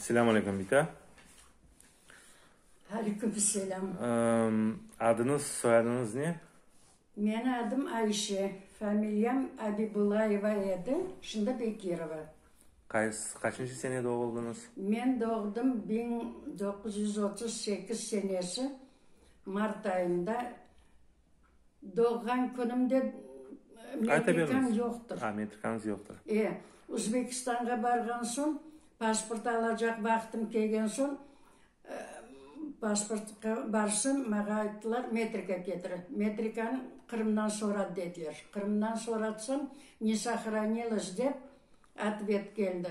Selâm aleyküm, bita. Aleyküm selâm. Adıñız, soyadıñız ne? Meni adım Ayşe, familiyam Abibulayeva edi, şimdi Bekirova. Qaysı, qaçıncı sene doğuldıñız? Men doğdım 1938 senesi, mart ayında. Doğğan künümde metrikam yoqtır. A, metrikañız yoqtır. E, Uzbekistanğa barğan soñ, pasport alacaq vaqtım kelgen soñ, pasportqa barsam, maña ayttılar, metrika ketir. Metrikanı Qırımdan sorat dediler. Qırımdan soratsam, ne sohranilось dep, otvet keldi.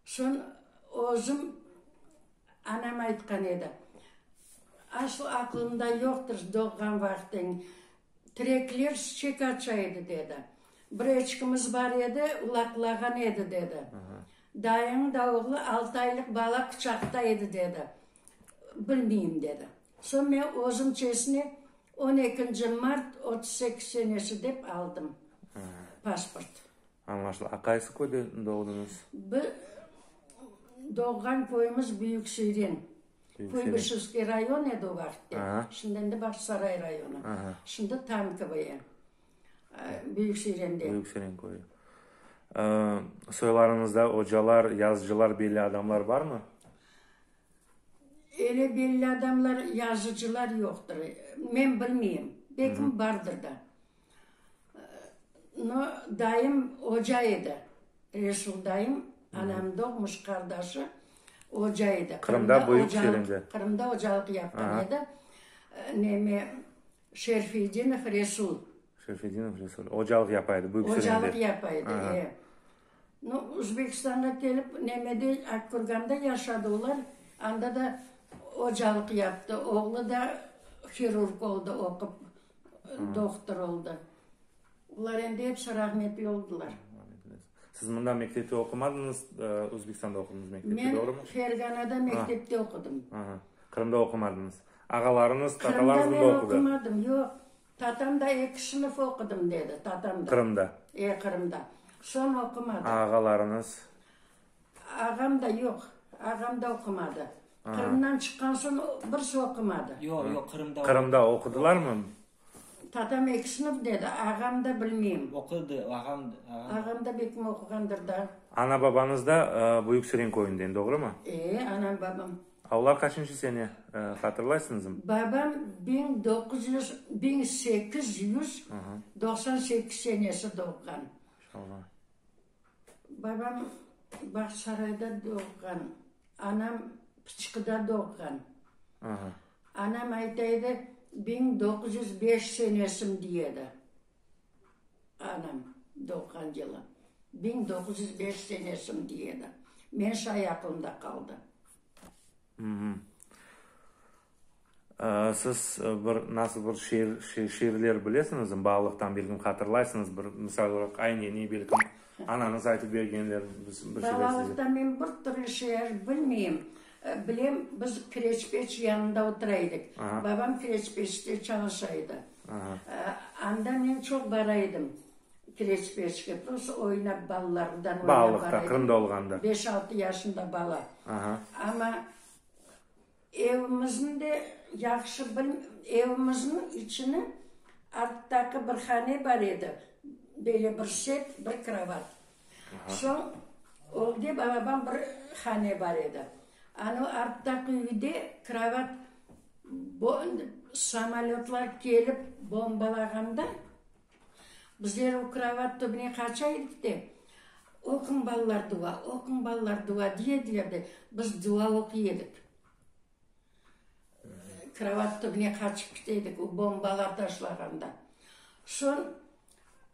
Soñ özüm Anam aytqan edi, Asıl aqlımda yoqtır doğğan vaqtıñ, tirekler çiçek aça edi, dedi. Bir eçkimiz bar edi, ulaqlağan edi, dedi. Dayıñıñ da oğlu altı aylıq bala quçaqta edi, dedi. Bilmeyim, dedi. Soñ men özümçesine on ekinci mart 38 senesi dep aldım pasport. Añlaşıla. A qaysı köyde doğdıñız? Bi, doğğan köyümiz Büyük Süyren. Kuybışevskiy rayon edi o vaqıtte. Şimdi endi Bağçasaray rayonı. Şimdi Tankovoye. Büyük Süyrende. Büyük Süyren köyü. Soylarıñızda ocalar, yazıcılar, belli adamlar barmı? Öyle belli adamlar, yazıcılar yoqtır. Men bilmeyim. Belkim bardır da. No, dayım oca edi. Resul dayım, anam doğmuş qardaşı, oca edi. Qırımda, Büyük Şirinde. Qırımda ocalıq yapqan edi. Neme, Şerfedinov Resul. Şerfedinov Resul. Ocalıq yapa edi Büyük Şirinde. Ocalıq yapa edi, e. No, Uzbekistanğa kelip, nemede, Akkurganda yaşadı olar. Anda da ocalıq yaptı. Oğlu da hirurg oldı, oqup. Dohtor oldı. Olar endi episi rahmetli oldılar. Siz mında mektepte oqumadıñız, Özbekistanda oqudıñız mektepte, doğrumı? Men Ferganada mektepte oqudım. Qırımda oqumadıñız. Ağalarıñız, tatalarıñız mında oqudı? Qırımda men oqumadım, yoq. Tatam da eki sınıf oqudım dedi, tatam da. Qırımda? E, Qırımda. Soñ oqumadı. Ağalarıñız? Ağam da yoq, ağam da oqumadı. Qırımdan çıqqan soñ birisi oqumadı. Yoq, yoq, Qırımda. Qırımda oqudılarmı? Tatam eki sınıf dedi, ağam da bilmeyim. Oqudı, ağam da. Ağam da belkim oquğandır da. Ana-babañız da Büyük Süren köyünden, doğrumı? E, anam-babam. A olar qaçıncı sene, hatırlaysıñızmı? Babam 1900, 1898 senesi doğğan. İnşallah. Babam Bağçasarayda doğğan, anam Pıçqıda doğğan. Anam ayta edi, 1905 senesim dey edi, anam doğğan yılı. 1905 senesim dey edi. Men şay aqılımda qaldı. Siz bir nasıl bir şiir, şiirler bilesiñizmi balalıqtan, belkim hatırlaysıñız, bir misal olaraq, ayneni, belkim anañız aytıp bergenler bir şeyler size? Balalıqta men bir türlü şiir bilmeyim. Bilem, biz kireçpeç yanında otura edik. Babam kireçpeçte çalışa edi. Anda men çoq bara edim kireçpeçke, prosto oynap, balalardan oynap bara edim. Balalıqta, Qırımda olğanda. Beş-altı yaşında bala. Amma Evimizni de yahşı bil, evimizniñ içini arttaki bir hane bar edi, böyle bir set, bir krovat. Soñ ögde balaban bir hane bar edi. Anı arttaki üyde krovat, samolötlar kelip bombalağanda, bizler o krovat tübüne qaça edik de, Oquñ, balalar, dua, oquñ, balalar, dua, dey ediler de, biz dua oquy edik. Krovat tübüne qaçıp kete edik, o bombalar taşlağanda. Soñ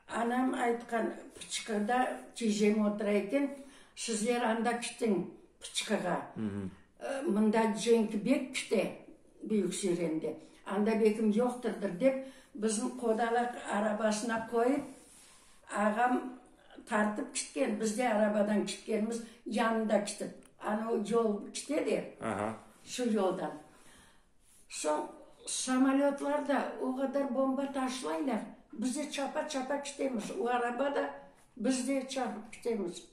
anam aytqan, pıçqıda tiyzem otura eken, sizler anda kitiñ, pıçqığa. Mında cenk bek kite, Büyük Süyrende. Anda bekim yoqtırdır, dep, bizni qodalaq arabasına qoyıp, Ağam tartıp kitken, biz de arabadan kitkenmiz, yanında kitip. Ana o yol kite de, şu yoldan. Soñ samolötlar da o qadar bomba taşlaylar, biz de çapa-çapa kitemiz. O araba da, biz de çapıp kitemiz.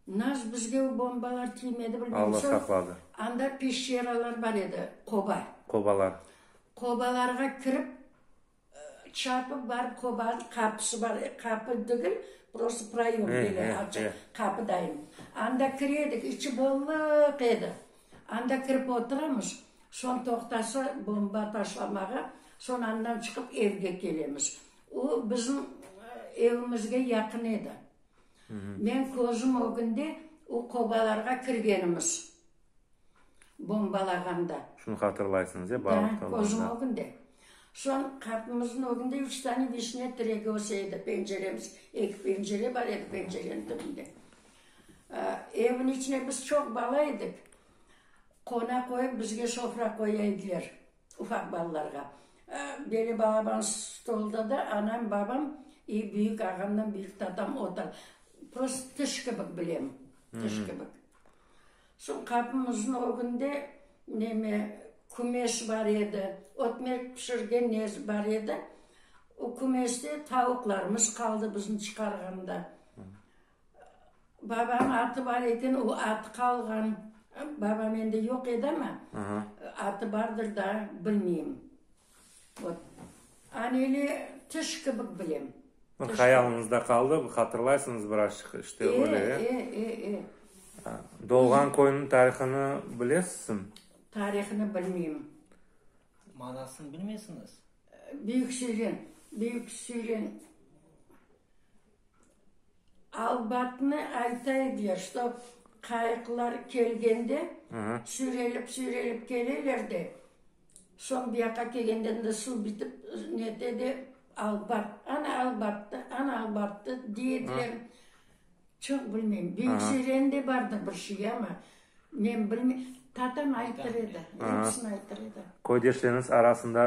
Nas bizge o bombalar tiymedi bilmeyim. Alla saqladı. Anda peşçeralar bar edi, qoba. Qobalar. Qobalarğa kirip, çapıp barıp qobanıñ qapısı bar, qapı degil, prosto proyom böyle açıq qapı dayın. Anda kire edik, içi bollıq edi. Anda kirip oturamız, soñ toqtasa bomba taşlamağa, soñ andan çıqıp evge kelemiz. O bizim evimizge yaqın edi. Men közüm ögünde o qobalarğa kirgenimiz, bombalağanda. Şunı hatırlaysıñız, e, balıqta olğanda. Közüm ögünde. Soñ qapımıznıñ ögünde üç tane vişne teregi öse edi, penceremiz, eki pencere bar edi pencereniñ tübünde. Evniñ içine biz çoq bala edik, qona qoyıp bizge sofra qoya ediler. Ufaq balalarğa. Böyle balaban stolda da anam, babam i büyük ağamdan büyük tatam otura. Prosto tüş kibik bilem, tüş kibik. Soñ qapımıznıñ ögünde neme, kümes bar edi, ötmek pişirgen ne bar edi. O kümeste tavuqlarımız qaldı bizni çıqarğanda. Babam atı bar eken, o atı qalğan. Babam endi yoq edi amma, atı bardır da, bilmeyim. Vot. Aneli tüş kibik bilem. Bir hayalıñızda qaldı, hatırlaysıñız birazçıq, işte öyle, e? E, e, e, e. Doğğan köyniñ tarihını bilesizmi? Tarihını bilmeyim. Manasını bilmeysiñiz? Büyük Süyren, Büyük Süyren. Albatnı ayta ediler, şto qayıqlar kelgende, sürelip-sürelip keleler de, soñ bu yaqqa kelgende de suv bitip nete de, Albat, ana Albattı, ana Albattı, dey ediler. Çoq bilmeyim. Büyük Süyrende bardı bir şey, amma men bilmeyim. Tatam aytır edi, episini aytır edi. Köydeşleriñiz arasında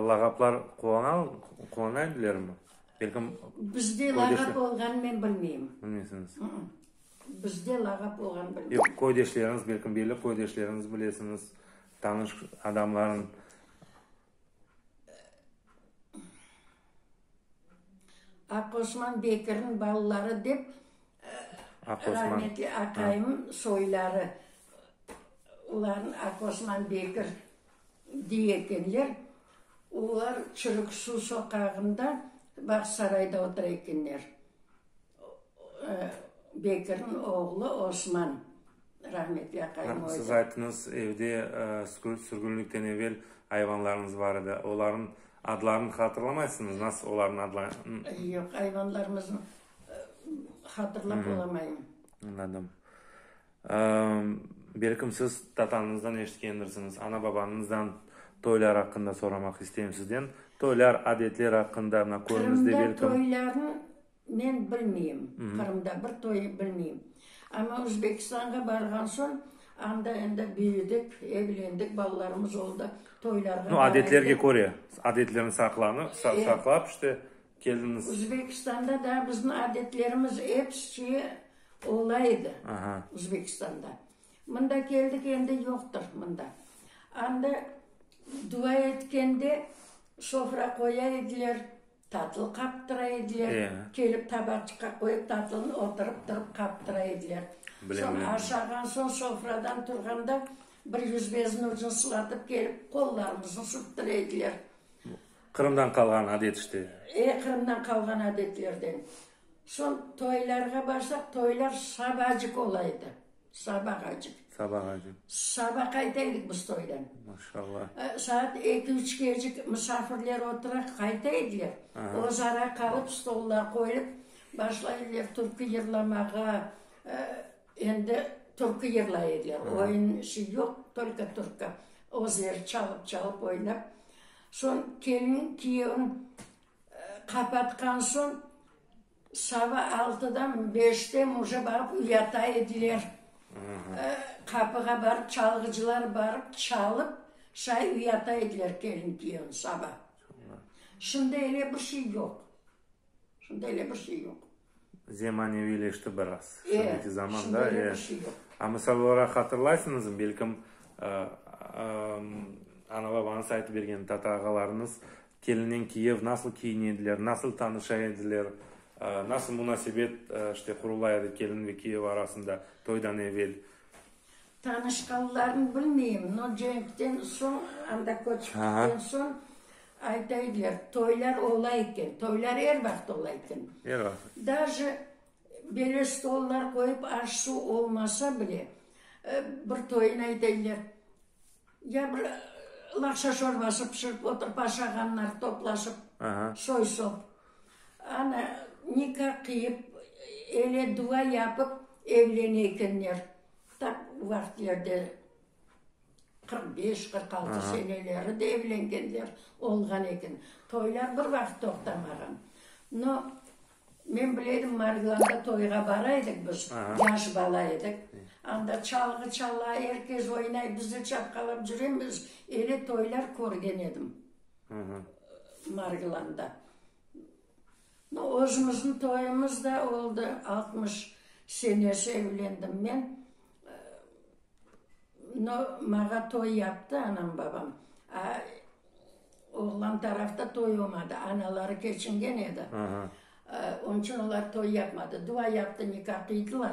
lağaplar qullana edilermi? Belkim, Bizde lağap olğanı men bilmeyim. Bilmeysiñiz. Bizde lağap olğanı bilmeyim. Yoq, köydeşleriñiz, belkim, belli köydeşleriñiz bilesiñiz, tanış adamlarıñ. Aqosman Bekirniñ balaları dep, rahmetli aqayımnıñ soyları, olarnı Aqosman Bekir dey ekenler. Olar Çürük Suv soqağında, Bağçasarayda otura ekenler. Bekirniñ oğlu Osman, rahmetli aqayım o edi. Siz ayttıñız, evde sürgünlikten evel ayvanlarıñız bar edi. Olarnıñ adlarını hatırlamaysıñız? Nasıl olarnıñ adlarını? Yoq, ayvanlarımıznı hatırlap olamayım. Añladım. Belkim siz tatañızdan eşitkendirsiñiz, ana-babañızdan toylar aqqında soramaq isteyim sizden. Toylar, adetler aqqında, mına köyüñizde Qırımda belkim. toylarnı men bilmeyim. Qırımda bir toy bilmeyim. Amma Özbekistanğa barğan soñ, anda endi büyüdik, evlendik, balalarımız oldı, toylarğa Nu, bara adetlerge edik. köre, adetlerni saqlanıp, saqlap işte keldiñiz. Özbekistanda da bizim adetlerimiz episi Ola edi Özbekistanda. Mında keldik, endi yoqtır mında. Anda dua etkende sofra qoya ediler, tatlı qaptıra ediler. Kelip tabaqçıqqa qoyıp tatlını oturıp turıp qaptıra ediler. Soñ aşağan soñ sofradan turğanda bir yüzbezin ucun sılatıp kelip qollarımıznı sürttüre ediler. Qırımdan qalğan adet işte. E, Qırımdan qalğan adetlerden. Soñ toylarğa barsaq, toylar sabacık ola edi, sabağacık. Sabağacık. Saba qayta edik biz toydan. Maşallah. Saat eki-üçkecik musafirler otura, qayta ediler. Özara qalıp, stollar qoyulıp, başlay ediler türkü yırlamağa. Endi türkü yırlay ediler. Oyun işi yoq, tolko türkü. Özleri çalıp-çalıp oynap. Soñ kelin, kiyevin Qapatqan soñ, saba altıdan, beşten uje barıp uyata ediler. Qapığa barıp, çalğıcılar barıp, çalıp, şay uyata ediler kelin-kiyevni saba. Şimdi öyle bir şey yoq. Şimdi öyle bir şey yoq. Zemaneviyleşti biraz şimdiki zamanda. E, a misal olaraq hatırlaysıñızmı, belkim, ana-babañız aytıp bergen, tata-ağalarıñız kelinnen kiyev nasıl kiyine ediler, nasıl tanışa ediler? Nasıl munasebet işte qurula edi kelin ve kiyev arasında toydan evel? Tanışqanlarını bilmeyim, no cenkten soñ, anda köçip ketken soñ ayta ediler, toylar ola eken, toylar er vaqıt ola eken. Er vaqıt. Daje böyle stollar qoyıp aş-suv olmasa bile, bir toyun ayta ediler, ya bir laqşa şorbası pişirip oturıp aşağanlar toplaşıp, soy-sop. Ana, nikâh qıyıp, ele dua yapıp evlene ekenler. Tap vaqıtlerde, 45, 46 seneleri de evlengenler olğan eken. Toylar bir vaqıt toqtamağan. No, men bile edim, Margilanda toyğa bara edik biz, yaş bala edik. Anda çalğı çala, er kes oynay, biz de çapqalap cüremiz. Ele toylar körgen edim Margilanda. No, özümizniñ toyumız da oldı, 60 senesi evlendim men. No, mağa toy yaptı anam, babam. A, oğlan tarafta toy olmadı, anaları keçingen edi. Onıñ içün olar toy yapmadı. Dua yaptı, nikâh qıydılar.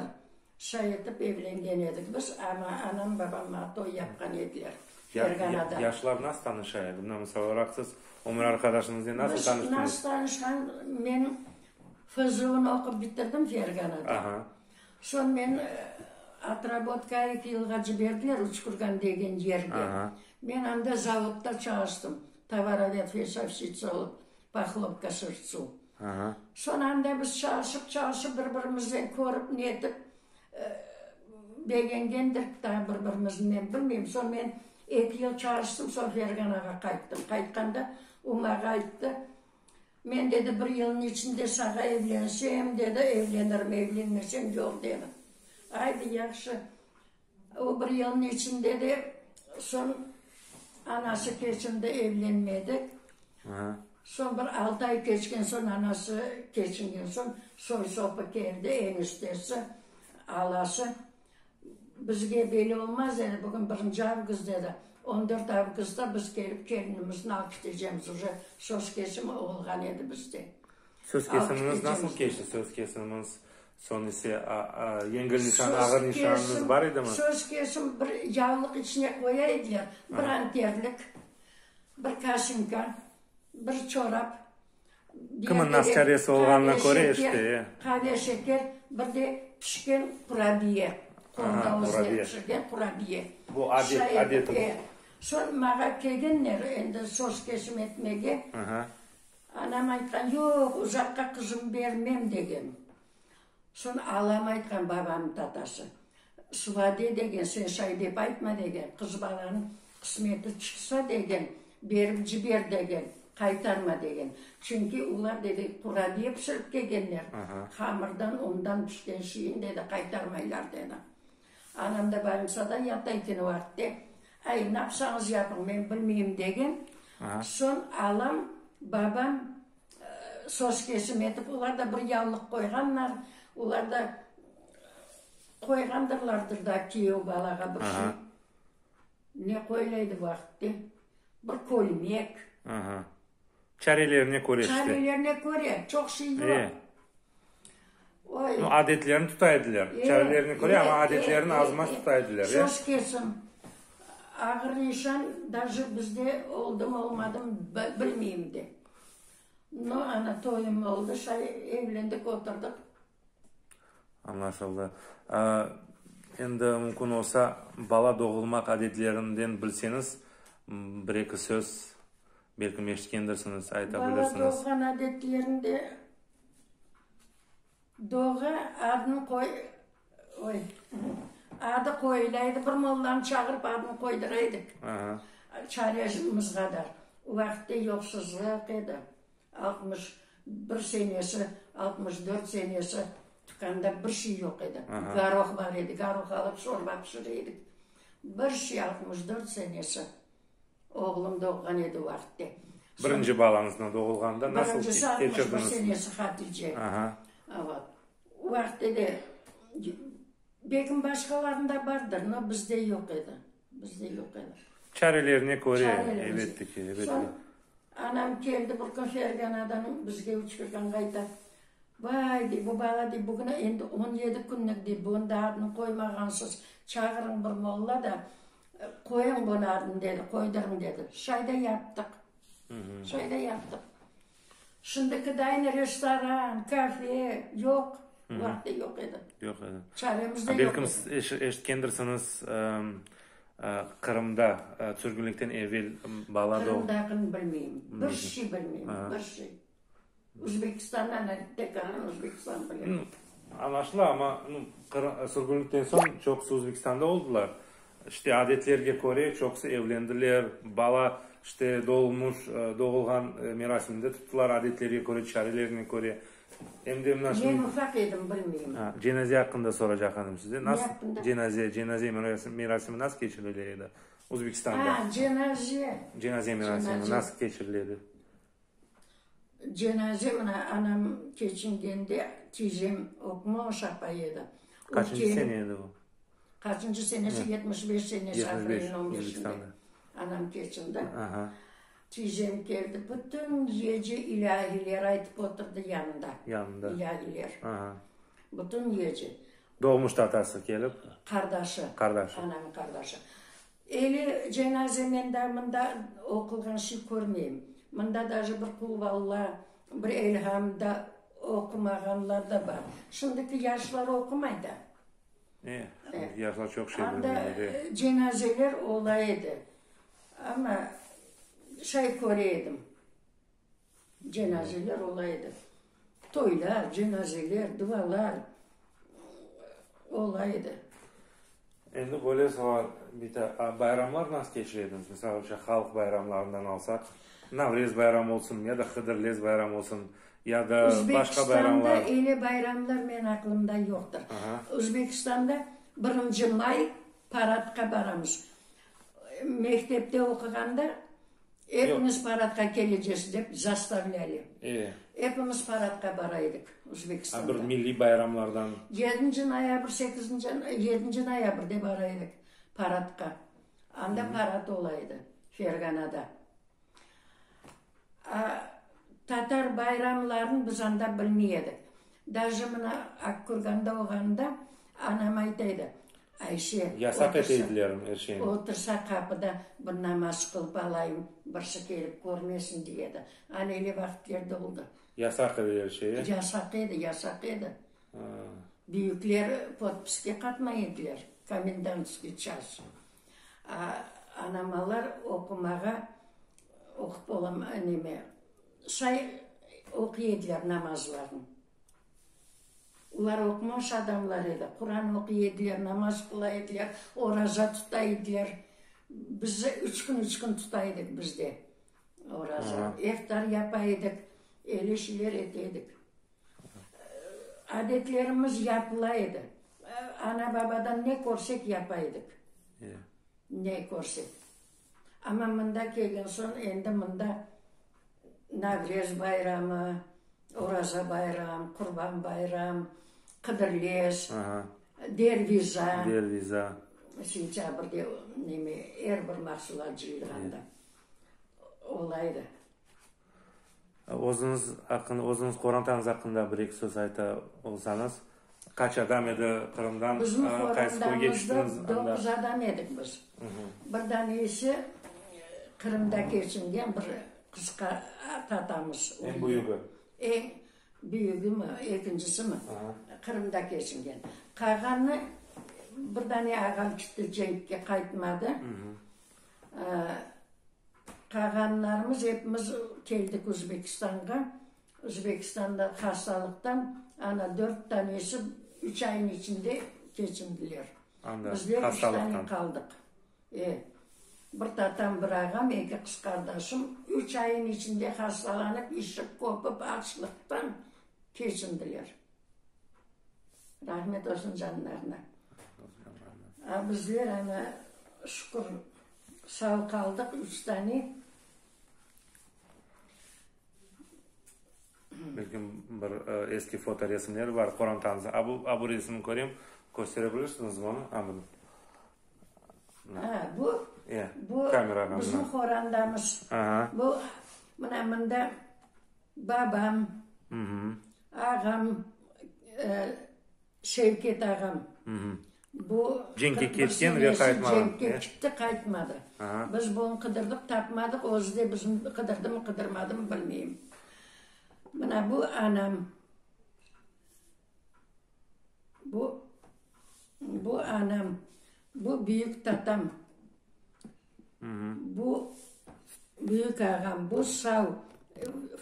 Şay etip evlengen edik biz, amma anam, babam mağa toy yapqan ediler Ferganada. Yaşlar nasıl tanışa edi? Mına, misal olaraq, siz ömür arqadaşıñıznen nasıl tanıştıñız? Biz nasıl tanışqan, men FZU-nı oqup bitirdim Ferganada. Soñ men otrabotka eki yılğa ciberdiler Uçkurgan degen yerge. Men anda zavodda çalıştım, tovaroved, fesovşitsa olıp, pohlopka sırtsu. Soñ anda biz çalışıp, çalışıp, bir-birimizden körip, netip, begengendirk da bir-birimizni, men bilmeyim. Soñ men eki yıl çalıştım, soñ Ferganağa qayttım. Qaytqanda o mağa ayttı, Men, dedi, bir yılnıñ içinde sağa evlensem, dedi, evlenirim, evlenmesem, yoq, dedi. Aydı, yahşı. O bir yılnıñ içinde de soñ anası keçindi, evlenmedik. Soñ bir altı ay keçken soñ, anası keçingen soñ, soy-sopı keldi, eniştesi, alası. Bizge belli olmaz, dedi, bugün birinci avgust, dedi, on dört avgustta biz kelip kelinimizni alıp ketecemiz, uje söz kesimi olğan edi bizde. Söz kesimiñiz nasıl keçti, söz kesimiñiz, soñ ise yengil nişan, ağır nişanıñız bar edimi? Söz kesim bir yavlıq içine qoya ediler, bir anterlik, bir kaşinka, bir çorap. Kimin nasıl çaresi olğanına köre işte. Qave, şeker, bir de pişken qurabiye, qolda özleri pişirgen qurabiye. Bu adet, adet. Soñ mağa kelgenler endi söz kesim etmege. Anam aytqan, yoq, uzaqqa qızım bermem degen. Soñ alam aytqan, babamnıñ tatası, Suvade degen, sen şay dep aytma degen, qız balanıñ qısmeti çıqsa degen, berip ciber degen, qaytarma degen. Çünki olar, dedi, qurabiye pişirip kelgenler, hamırdan, undan pişken şeyin, dedi, qaytarmaylar, dedi. Anam da bolnitsada yata eken o vaqıtte. Ay, napsañız yapıñ, men bilmeyim degen. Soñ alam, babam söz kesim etip, olar da bir yavlıq qoyğanlar, olar da qoyğandırlardır da kiyev balağa bir şey. Ne qoyulaydı vaqıtte? Bir kölmek. Çarelerine köre işte. Çarelerine köre, çoq şey yoq. Oy. No, adetlerini tuta ediler. Çarelerine köre, amma adetlerini azmaz tuta ediler. Söz kesim, ağır nişan daje bizde oldumı, olmadımı bilmeyim de. No, ana toyum oldı, şay evlendik, oturdıq. Añlaşıldı. Endi mümkün olsa, bala doğulmaq adetlerinden bilseñiz, bir-eki söz, belkim eşitkendirsiñiz, ayta bilirsiñiz. Bala doğğan adetlerinde doğa adını qoy, oy, adı qoyula edi, bir mollanı çağırıp adını qoydıra edik. Çaremiz qadar. O vaqıtta yoqsuzlıq edi. 61 senesi, 64 senesi tükânda bir şey yoq edi. Goroh bar edi, goroh alıp şorba pişire edik. Bir şey 64 senesi oğlum doğğan edi o vaqıtte. Birinci balañıznı doğulğanda nasıl Birincisi keçirdiñiz? 61 senesi Hatice. Vot. O vaqıtte de Belkim başqalarında bardır, no bizde yoq edi. Bizde yoq edi. Çarelerine köre, elbette ki, elbette ki. Soñ anam keldi bir kün Ferganadan bizge Uçkürgen qayta. Vay, dey, bu bala, dey, bugün endi on yedi künlük, dey, bunıñ da adını qoymağansız, çağırıñ bir molla da, qoyuñ bunıñ adını, dedi, qoydurıñ, dedi. Şay da yaptıq. Şay da yaptıq. Şimdiki dayın restoran, kafe yoq, o vaqıtta yoq edi. Yoq edi. Çaremiz de yoq Belkim edi. siz eşitkendirsiñiz, Qırımda sürgünlikten evel bala doğ. Qırımdaqını bilmeyim. Bir şey bilmeyim, bir şey. Özbekistandan tek anam Özbekistan bilem. Añlaşıla, amma sürgünlikten soñ çoqusı Özbekistanda oldılar. İşte, adetlerge köre, çoqusı evlendiler, bala, işte, doğulmuş, doğulğan merasiminde tuttılar, adetlerge köre, çarelerine köre. Em de mına şimdi. Men ufaq edim, bilmeyim. Cenaze aqqında soracaq edim sizden. Ne aqqında? Cenaze, cenaze merasimi nasıl keçirile edi Özbekistanda? A, cenaze. Cenaze merasimi nasıl keçirile edi? Cenaze mına anam keçingende tiyzem oqumamış apay edi. Qaçıncı sene edi o? Qaçıncı senesi? 75 senesi, aprelniñ on beşinde anam keçindi. Tiyzem keldi, bütün gece ilâhiler aytıp oturdı yanında. Yanında. İlâhiler. Bütün gece. Doğmuş tatası kelip. Qardaşı. Qardaşı. Anamnıñ qardaşı. Eli cenaze men daa mında oqulğan şey körmeyim. Mında daje bir Qulvalla, bir Elham da oqumağanlar da bar. Şimdiki yaşlar oqumay da. E, şimdiki yaşlar çoq şey bilmeyler. Anda cenazeler ola edi. Amma şay köre edim. Cenazeler ola edi. Toylar, cenazeler, dualar ola edi. Endi böyle sual, bita, bayramlar nasıl keçire ediñiz? Misal içün, halq bayramlarından alsaq, Navrez bayramı olsun, ya da Hıdırlez bayramı olsun, ya da başqa bayramlar. Özbekistanda öyle bayramlar menim aqlımda yoqtır. Özbekistanda birinci may paradqa baramız. Mektepte oquğanda Epimiz paradqa kelecez, dep zastavlâli. Epimiz paradqa bara edik Özbekistanda. A bir milliy bayramlardan? Yedinci noyabr, sekizinci, yedinci noyabrde bara edik paradqa. Anda parad ola edi, Ferganada. A tatar bayramlarını biz anda bilmey edik. Daje mına Akkurganda olğanda anam ayta edi, Ayşe, Yasaq ete edilermi er şeyni? Otursa qapıda bir namaz qılıp alayım, birisi kelip körmesin, dey edi. Ana öyle vaqıtler de oldı. Yasaq edi er şey, e? Yasaq edi, yasaq edi. Büyükler podpiske qatmay ediler, komendantskiy ças. A anamalar oqumağa oqup olam, neme, şay oquy ediler namazlarını. Olar oqumaş adamlar edi. Quran oquy ediler, namaz qıla ediler, oraza tuta ediler. Biz üç kün, üç kün tuta edik biz de oraza. Eftar yapa edik, öyle şeyler ete edik. Adetlerimiz yapıla edi. Ana-babadan ne körsek yapa edik. Ne körsek. Amma mında kelgen soñ endi mında Navrez bayramı, Oraza bayram, Qurban bayram, Qıdırlez, Derviza, Derviza. Sentâbrde neme, er bir mahsulat cıyılğanda ola edi. Özüñiz aqqında, özüñiz qorantañız aqqında bir-eki söz ayta olsañız. Qaç adam edi Qırımdan, Bizim qaysı köyge qorandamızda tüştüñiz anda? doquz adam edik biz. Bir danesi Qırımda keçingen bir qız tatamız. Eñ büyügi? Eñ büyügimi, ekincisimi, Qırımda keçingen. Qalğanı bir dane ağam kitti cenkke, qaytmadı. Qalğanlarımız epimiz keldik Özbekistanğa. Özbekistanda hastalıqtan ana dört tanesi üç aynıñ içinde keçindiler. Anda, Bizler üç tane hastalıqtan. qaldıq. E, bir tatam, bir ağam, eki qız qardaşım üç ayın içinde hastalanıp, işip, köpip, açlıqtan keçindiler. Rahmet olsun canlarına. A bizler ana, şükür, sağ qaldıq, üç tane. Belki bir eski fotoresimler bar qorantañızda. A bu, a bu resimni körem, köstere bilirsiñizmi onı? A bunı. Ha, bu, E, bu kamerağa bizim mına. qorandamız. Aha. Bu, mına mında babam. Ağam, Şevket ağam, bu Cenkke ketken ve qaytmağan. Cenkke ketti, qaytmadı. Biz bunı qıdırdıq, tapmadıq, özü de bizni qıdırdımı, qıdırmadımı bilmeyim. Mına bu anam. Bu, bu anam, bu büyük tatam, bu büyük ağam, bu sav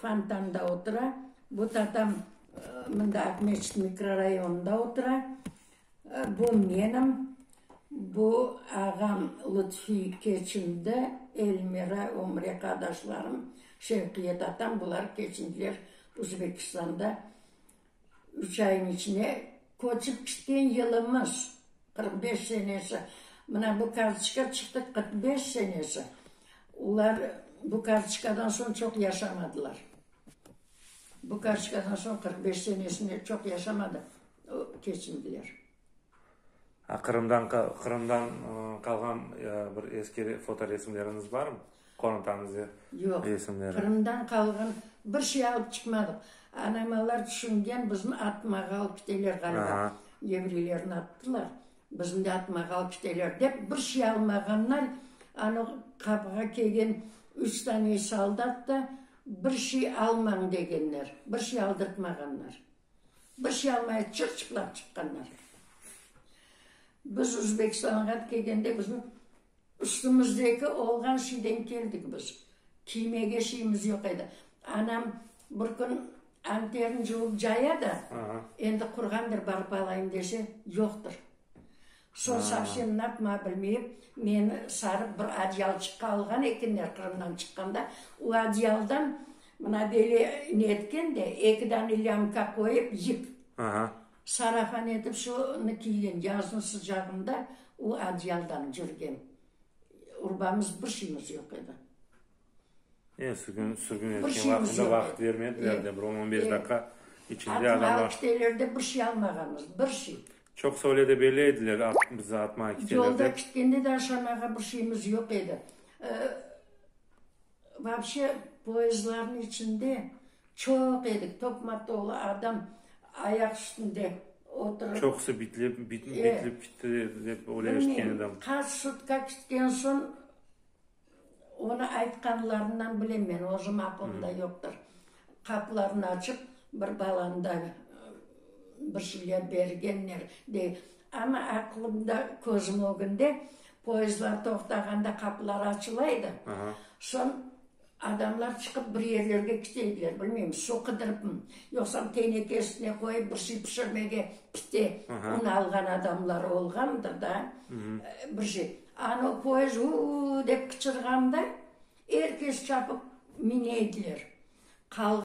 Fontanda otura, bu tatam mında Aqmeçit mikrorayonında otura, bu menim, bu ağam Lutfi keçindi, Elmira, Ümre qardaşlarım, Şevqiye tatam, bular keçindiler Uzbekistanda. Üç aynıñ içine köçip ketken yılımız, 45 senesi. Mına bu kartoçka çıqtı 45 senesi. Olar bu kartoçkadan soñ çoq yaşamadılar. Bu kartoçkadan soñ 45 senesinde çoq yaşamadı, keçindiler. A Qırımdan Qırımdan qalğan bir eski fotoresimleriñiz barmı? Qorantañız Yoq, resimleri. Qırımdan qalğan bir şey alıp çıqmadıq. Anamalar tüşüngen, bizni atmağa alıp kiteler ğaliba. Yevreylerni attılar, bizni de atmağa alıp kiteler dep, bir şey almağanlar. Anı qapığa kelgen üç dane soldat da bir şey almañ degenler, bir şey aldırtmağanlar. Bir şey almay çır-çıplaq çıqqanlar. Biz Özbekistanğa kelgende bizni Üstümizdeki olğan şeyden keldik biz. Kiymege şeyimiz yoq edi. Anam bir kün anterini cuvıp caya da, endi qurğandır, barıp alayım dese, yoqtır. Soñ sovsem napma bilmeyip, meni sarıp bir adyalçıqqa alğan ekenler Qırımdan çıqqanda. O adyaldan mına böyle netken de, eki dane lâmka qoyıp, yip, Sarafan etip şunı kiygen, yaznıñ sıcağında o adyaldan cürgen. Urbamız, bir şeyimiz yoq edi. E, sürgün, sürgün etken vaqtında vaqıt bermediler de, bir on, on beş daqqa içinde adamlar. Atmağa kitelerde bir şey almağanmız, bir şey. Çoqusı öyle de belli ediler, bizi atmağa kiteler dep. Yolda kitkende de aşamağa bir şeyimiz yoq edi. Vapşe, poyezdlarnıñ içinde çoq edik, topma-tolu adam ayaq üstünde oturıp. Çoqusı bitlep, bitlip kitti dep öyle eşitken edim. Bilmeyim, qaç sutka ketken soñ, onı aytqanlarından bilem men, özüm aqlımda yoqtır. Qapılarnı açıp, bir balanı da bir şeyler bergenler, dey. Amma aqlımda, közüm ögünde, poyezdlar toqtağanda qapılar açıla edi. Soñ adamlar çıqıp bir yerlerge kete ediler, bilmeyim, su qıdırıpmı, yoqsam teneke üstüne qoyıp bir şey pişirmege pite, un alğan adamlar olğandır da, bir şey. Ana o poyezd u-u-u dep qıçırğanda, er kes çapıp mine ediler.